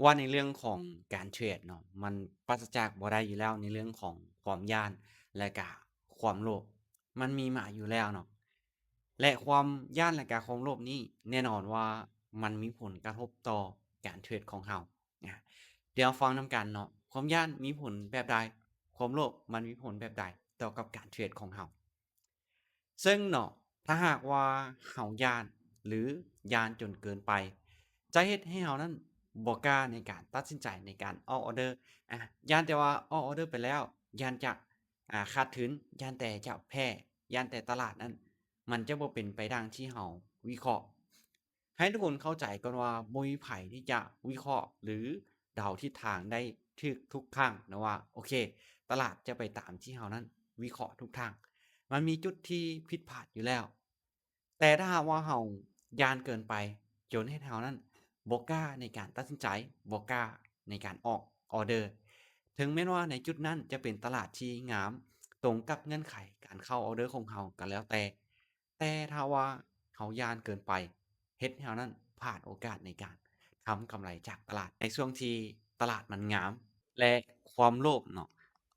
ວ່າໃນເລື່ອງຂອງການເທຣດເນາະ ມັນປາສະຈາກບໍ່ໄດ້ຢູ່ແລ້ວໃນເລື່ອງຂອງຄວາມຢ້ານ ແລະກະຄວາມໂລບ ມັນມີມາຢູ່ແລ້ວເນາະ ແລະຄວາມຢ້ານ ແລະກະຄວາມໂລບນີ້ ແນ່ນອນວ່າມັນມີຜົນກະທົບຕໍ່ການເທຣດຂອງເຮົາ. ອາ ດຽວເຮົາຟັງນຳກັນເນາະ ຄວາມຢ້ານມີຜົນແບບໃດ? ຄວາມໂລບມັນມີຜົນແບບໃດຕໍ່ກັບການເທຣດຂອງເຮົາ? ເຊິ່ງເນາະ ຖ້າຫາກວ່າເຮົາຢ້ານ ຫຼື ຢ້ານຈົນເກີນໄປ ຈະເຮັດໃຫ້ເຮົານັ້ນບໍ່ກ້າໃນການຕັດສິນໃຈໃນການອອກອອເດີ. ອາ ຢ້ານແຕ່ວ່າອອກອອເດີໄປແລ້ວ ຢ້ານຈະ ອາ ຂາດທຶນ, ຢ້ານແຕ່ຈະແພ້, ຢ້ານແຕ່ຕະຫຼາດນັ້ນ ມັນຈະບໍ່ເປັນໄປດັ່ງທີ່ເຮົາວິເຄາະ. ໃຫ້ທຸກຄົນເຂົ້າໃຈກ່ອນວ່າ ບໍ່ມີໃຜທີ່ຈະວິເຄາະ ຫຼື ເດົາທິດທາງໄດ້ຖືກທຸກຄັ້ງນະວ່າ ໂອເຄ ຕະຫຼາດຈະໄປຕາມທີ່ເຮົານັ້ນວິເຄາະທຸກຄັ້ງ. ມັນມີຈຸດທີ່ຜິດພາດຢູ່ແລ້ວ. ແຕ່ຖ້າຫາກວ່າເຮົາຢ້ານເກີນໄປ ຈົນເຮັດໃຫ້ເຮົານັ້ນບໍ່ກ້າໃນການຕັດສິນໃຈ, ບໍ່ກ້າໃນການອອກອອເດີ, ເຖິງແມ່ນວ່າໃນຈຸດນັ້ນຈະເປັນຕະຫຼາດທີ່ງາມ ຕົງກັບເງື່ອນໄຂການເຂົ້າອອເດີຂອງເຮົາກໍແລ້ວແຕ່, ແຕ່ຖ້າວ່າເຮົາຢ້ານເກີນໄປ ເຮັດໃຫ້ເຮົານັ້ນພາດໂອກາດໃນການທຳກຳໄລຈາກຕະຫຼາດ ໃນຊ່ວງທີ່ຕະຫຼາດມັນງາມ ແລະ ຄວາມໂລບເນາະ.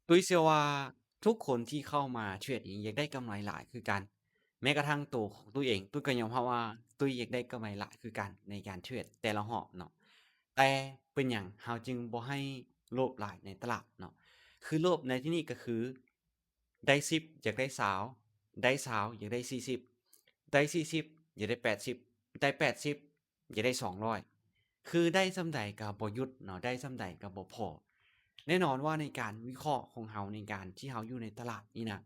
ຕຸ້ຍເຊື່ອວ່າທຸກຄົນທີ່ເຂົ້າມາເທຣດນີ້ຢາກໄດ້ກຳໄລຫຼາຍຄືກັນ, ແມ້ກະທັ່ງໂຕຂອງຕຸ້ຍເອງ ຕຸ້ຍກໍຍອມຮັບວ່າຕຸ້ຍຢາກໄດ້ກຳໄລຫຼາຍຄືກັນໃນການເທຣດແຕ່ລະຮອບເນາະ. ແຕ່ເປັນຫຍັງເຮົາຈຶ່ງບໍ່ໃຫ້ໂລບຫຼາຍໃນຕະຫຼາດເນາະ? ຄືໂລບໃນທີ່ນີ້ກໍຄື ໄດ້ສິບ ຢາກໄດ້ຊາວ, ໄດ້ຊາວ ຢາກໄດ້ສີ່ສິບ, ໄດ້ສີ່ສິບ ຢາກໄດ້ແປດສິບ, ໄດ້ແປດສິບ ຢາກໄດ້ສອງຮ້ອຍ. ຄືໄດ້ສ່ຳໃດກໍບໍ່ຢຸດເນາະ, ໄດ້ສ່ຳໃດກໍບໍ່ພໍ. ແນ່ນອນວ່າໃນການວິເຄາະຂອງເຮົາ ໃນການທີ່ເຮົາຢູ່ໃນຕະຫຼາດນີ້ນະ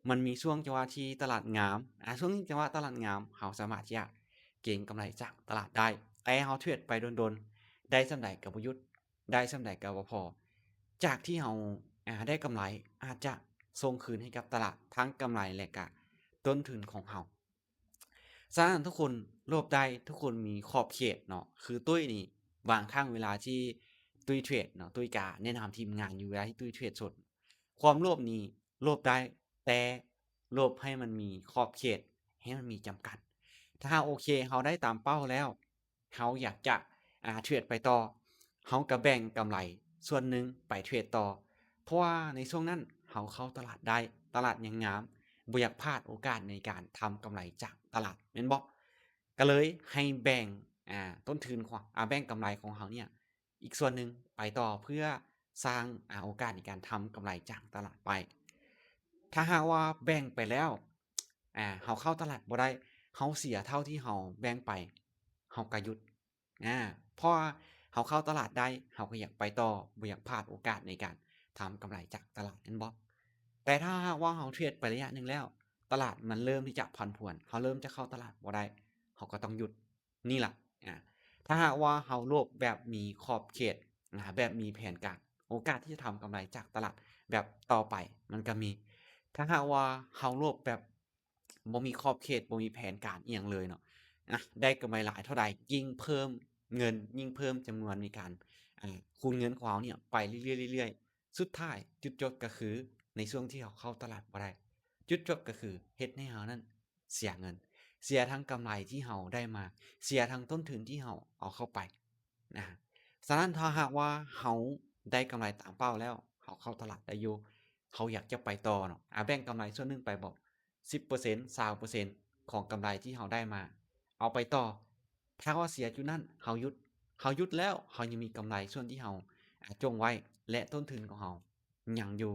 ມັນມີຊ່ວງຈັງຫວະທີ່ຕະຫຼາດງາມ, ອາ ຊ່ວງຈັງຫວະຕະຫຼາດງາມ ເຮົາສາມາດທີ່ຈະເກັງກຳໄລຈາກຕະຫຼາດໄດ້. ແຕ່ເຮົາເທຣດໄປດົນໆ ໄດ້ສ່ຳໃດກໍບໍ່ຢຸດ, ໄດ້ສ່ຳໃດກໍບໍ່ພໍ. ຈາກທີ່ເຮົາ ອາ ໄດ້ກຳໄລ ອາດຈະສົ່ງຄືນໃຫ້ກັບຕະຫຼາດ ທັງກຳໄລ ແລະ ກະຕົ້ນທຶນຂອງເຮົາ. ສະນັ້ນທຸກຄົນໂລບໄດ້, ທຸກຄົນມີຂອບເຂດເນາະ. ຄືຕຸ້ຍນີ້ ບາງຄັ້ງເວລາທີ່ຕຸ້ຍເທຣດເນາະ, ຕຸ້ຍກະແນະນຳທີມງານຢູ່ເວລາທີ່ຕຸ້ຍເທຣດສົດ. ຄວາມໂລບນີ້ໂລບໄດ້, ແຕ່ໂລບໃຫ້ມັນມີຂອບເຂດ, ໃຫ້ມັນມີຈຳກັດ. ຖ້າຫາກໂອເຄ ເຮົາໄດ້ຕາມເປົ້າແລ້ວ, ເຮົາຢາກຈະ ອາ ເທຣດໄປຕໍ່, ເຮົາກໍແບ່ງກຳໄລສ່ວນໜຶ່ງໄປເທຣດຕໍ່. ເພາະວ່າໃນຊ່ວງນັ້ນເຮົາເຂົ້າຕະຫຼາດໄດ້, ຕະຫຼາດຍັງງາມ, ບໍ່ຢາກພາດໂອກາດໃນການທຳກຳໄລຈາກຕະຫຼາດ ແມ່ນບໍ່? ກໍເລີຍໃຫ້ແບ່ງ ອາ ຕົ້ນທຶນຂອງ ອາ ແບ່ງກຳໄລຂອງເຮົາເນີ້ຍ ອີກສ່ວນໜຶ່ງໄປຕໍ່ ເພື່ອສ້າງ ອາ ໂອກາດໃນການທຳກຳໄລຈາກຕະຫຼາດໄປ. ຖ້າຫາກວ່າແບ່ງໄປແລ້ວ ອາ ເຮົາເຂົ້າຕະຫຼາດບໍ່ໄດ້, ເຮົາເສຍເທົ່າທີ່ເຮົາແບ່ງໄປ, ເຮົາກໍຢຸດ. ອາ ເພາະວ່າເຮົາເຂົ້າຕະຫຼາດໄດ້, ເຮົາກໍຢາກໄປຕໍ່, ບໍ່ຢາກພາດໂອກາດໃນການທຳກຳໄລຈາກຕະຫຼາດ ແມ່ນບໍ່? ແຕ່ຖ້າຫາກວ່າເຮົາເທຣດໄປໄລຍະໜຶ່ງແລ້ວ, ຕະຫຼາດມັນເລີ່ມທີ່ຈະຜັນຜວນ, ເຮົາເລີ່ມຈະເຂົ້າຕະຫຼາດບໍ່ໄດ້, ເຮົາກໍຕ້ອງຢຸດ. ນີ້ລະ ອາ ຖ້າຫາກວ່າເຮົາໂລບແບບມີຂອບເຂດ ອາ ແບບມີແຜນການ, ໂອກາດທີ່ຈະທຳກຳໄລຈາກຕະຫຼາດແບບຕໍ່ໄປມັນກໍມີ. ຖ້າຫາກວ່າເຮົາໂລບແບບບໍ່ມີຂອບເຂດ, ບໍ່ມີແຜນການອີ່ຫຍັງເລີຍເນາະ, ອາ ໄດ້ກຳໄລຫຼາຍເທົ່າໃດ, ຍິ່ງເພີ່ມເງິນ, ຍິ່ງເພີ່ມຈຳນວນໃນການ ອາ ຄູນເງິນຂອງເຮົາເນີ້ຍໄປເລື້ອຍໆ, ເລື້ອຍໆ. ສຸດທ້າຍຈຸດຈົບກໍຄື ໃນຊ່ວງທີ່ເຮົາເຂົ້າຕະຫຼາດບໍ່ໄດ້, ຈຸດຈົບກໍຄືເຮັດໃຫ້ເຮົານັ້ນເສຍເງິນ, ເສຍທັງກຳໄລທີ່ເຮົາໄດ້ມາ, ເສຍທັງຕົ້ນທຶນທີ່ເຮົາເອົາເຂົ້າໄປນະ. ສະນັ້ນ ຖ້າຫາກວ່າເຮົາໄດ້ກຳໄລຕາມເປົ້າແລ້ວ, ເຮົາເຂົ້າຕະຫຼາດໄດ້ຢູ່, ເຮົາຢາກຈະໄປຕໍ່ເນາະ, ອາ ແບ່ງກຳໄລສ່ວນໜຶ່ງໄປບໍ ສິບເປີເຊັນ ຊາວເປີເຊັນ ຂອງກຳໄລທີ່ເຮົາໄດ້ມາ ເອົາໄປຕໍ່. ຖ້າວ່າເສຍຈຸດນັ້ນ ເຮົາຢຸດ, ເຮົາຢຸດແລ້ວ ເຮົາຍັງມີກຳໄລສ່ວນທີ່ເຮົາ ອາ ຈົ່ງໄວ້ ແລະ ຕົ້ນທຶນຂອງເຮົາຍັງຢູ່.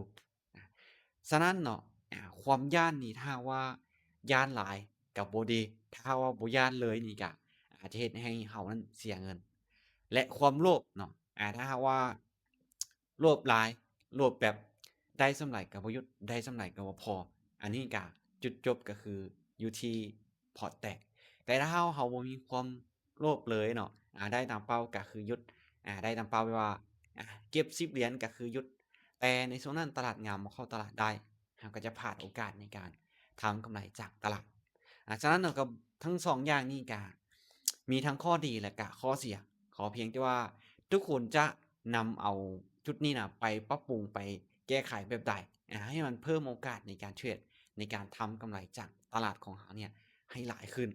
ສະນັ້ນເນາະ ອາ ຄວາມຢ້ານນີ້ ຖ້າຫາກວ່າຢ້ານຫຼາຍກໍບໍ່ດີ, ຖ້າຫາກວ່າບໍ່ຢ້ານເລີຍນີ້ກະອາດຈະເຮັດໃຫ້ເຮົານັ້ນເສຍເງິນ. ແລະ ຄວາມໂລບເນາະ ອາ ຖ້າຫາກວ່າ ໂລບຫຼາຍ, ໂລບແບບໄດ້ສ່ຳໃດກໍບໍ່ຢຸດ, ໄດ້ສ່ຳໃດກໍບໍ່ພໍ, ອັນນີ້ກະຈຸດຈົບກໍຄືຢູ່ທີ່ພອດແຕກ. ແຕ່ຖ້າເຮົາ, ເຮົາບໍ່ມີຄວາມໂລບເລີຍເນາະ, ອາ, ໄດ້ຕາມເປົ້າກໍຄືຢຸດ, ອາ, ໄດ້ຕາມເປົ້າແບບວ່າ, ອາ, ເກັບສິບຫຼຽນກໍຄືຢຸດ, ແຕ່ໃນຊ່ວງນັ້ນຕະຫຼາດງາມບໍ່ເຂົ້າຕະຫຼາດໄດ້, ເຮົາກໍຈະພາດໂອກາດໃນການທຳກຳໄລຈາກຕະຫຼາດ. ອາ, ສະນັ້ນເນາະ, ກໍທັງສອງຢ່າງນີ້ກະ ມີທັງຂໍ້ດີ ແລະ ກະຂໍ້ເສຍ. ຂໍພຽງແຕ່ວ່າທຸກຄົນຈະນຳເອົາຈຸດນີ້ນະໄປປັບປຸງ, ໄປແກ້ໄຂແບບໃດ ອາ ໃຫ້ມັນເພີ່ມໂອກາດໃນການເທຣດ, ໃນການທຳກຳໄລຈາກຕະຫຼາດຂອງເຮົາເນີ້ຍໃຫ້ຫຼາຍຂຶ້ນ.